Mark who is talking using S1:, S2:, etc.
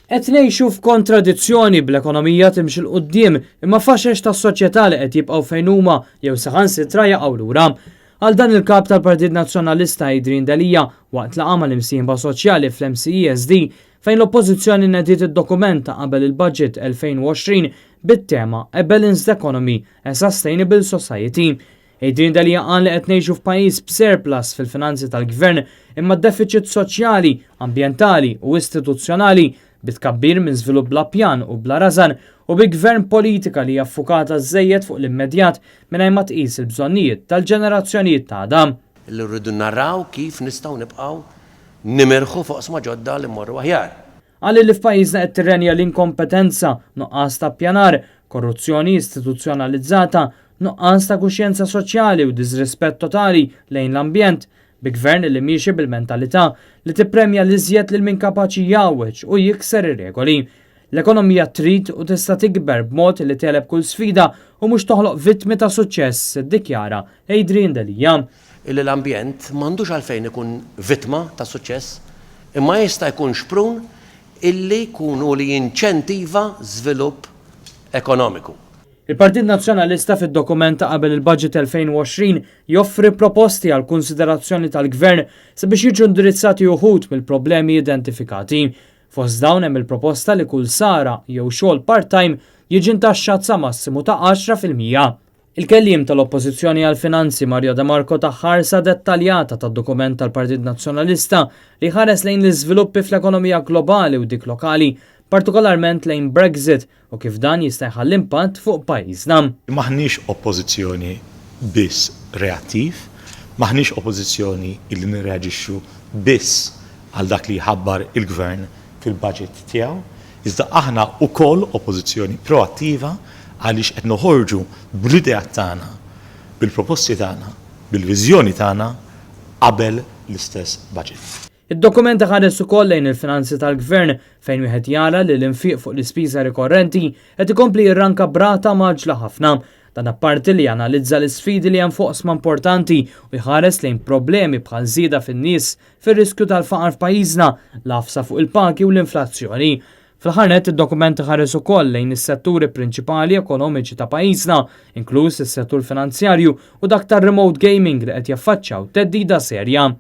S1: Qed ngħixu f'kontradizzjoni bl-ekonomija timxi 'l quddiem imma faxex tas-soċjetà li qed jibqgħu fejn huma jew saħansitra jaqgħu lura. Qal dan il-Kap tal-Partit Nazzjonalista Adrian Delia waqt laqgħa mal-imsieħba soċjali fl-MCESD fejn l-Oppożizzjoni nediet id-dokument ta' qabel il-Budget 2020 bit-tema A Balanced Economy, A Sustainable Society. Adrian Delia qal li qed ngħixu f'pajjiż b'surplus fil-finanzi tal-Gvern imma defiċit soċjali, ambjentali u istituzzjonali bi tkabbir minn żvilupp bla pjan u bla rażan u bi gvern politika li hija ffukata żżejjed fuq l-immedjat mingħajr ma tqis il-bżonnijiet tal-ġenerazzjonijiet ta' għada.
S2: Li rridu naraw kif nistgħu nibqgħu nimirħu f'oqsma ġodda li mmorru aħjar.
S1: Qal li f'pajjiżna qed tirrenja l-inkompetenza, nuqqas ta' ppjanar, korruzzjoni istituzzjonalizzata, nuqqas ta' kuxjenza soċjali u diżrispett totali lejn l-ambjent, bi gvern li miexi bil-mentalità li tippremja l-iżjed lil min kapaċi jgħawweġ u jikser ir-regoli. L-ekonomija trid u tista' tikber b'mod li tegħleb kull sfida u mhux toħloq vittmi ta' suċċess, iddikjara Adrian Delia.
S2: Illi l-ambjent m'għandux għalfejn ikun vittma ta' suċċess, imma jista' jkun xprun illi jkun hu li jinċentiva żvilupp ekonomiku.
S1: Il-Partit Nazzjonalista fid-dokument ta' qabel il-Budget 2020 joffri proposti għall-kunsiderazzjoni tal-Gvern sabiex jiġu indirizzati uħud mill-problemi identifikati. Fost dawn hemm il-proposta li kull sara jew xogħol part-time jiġi ntaxxat sa massimu ta' 10%. Il-Kelliem tal-Oppożizzjoni għall-Finanzi Mario De Marco ta ħarsa dettaljata tad-dokument tal-Partit Nazzjonalista li jħares lejn l-iżviluppi fl-ekonomija globali u dik lokali, partikolarment lejn Brexit u kif dan jista' jħalli impatt fuq pajjiżna.
S3: M'aħniex Oppożizzjoni biss reattiv, m'aħniex Oppożizzjoni illi nirreaġixxu biss għal dak li jħabbar il-Gvern fil-budget tiegħu, iżda aħna wkoll Oppożizzjoni proattiva għaliex qed noħorġu bl-ideat tagħna, bil-proposti tagħna, bil-viżjoni tagħna qabel l-istess budget.
S1: Id-dokument iħares ukoll lejn il-finanzi tal-Gvern fejn wieħed jara li l-infiq fuq l-ispiża rikorrenti qed ikompli jirranka b'rata mgħaġġla ħafna. Dan apparti li janalizza l-isfidi li hemm f'oqsma importanti u jħares lejn problemi bħal żieda fin-nies fir-riskju tal-faqar f'pajjiżna, l-għafsa fuq il-pagi u l-inflazzjoni. Fl-aħħar nett, id-dokument iħares ukoll lejn is-setturi prinċipali ekonomiċi ta' pajjiżna, inkluż is-settur finanzjarju u dak tar-remote gaming li qed jaffaċċjaw theddida serja.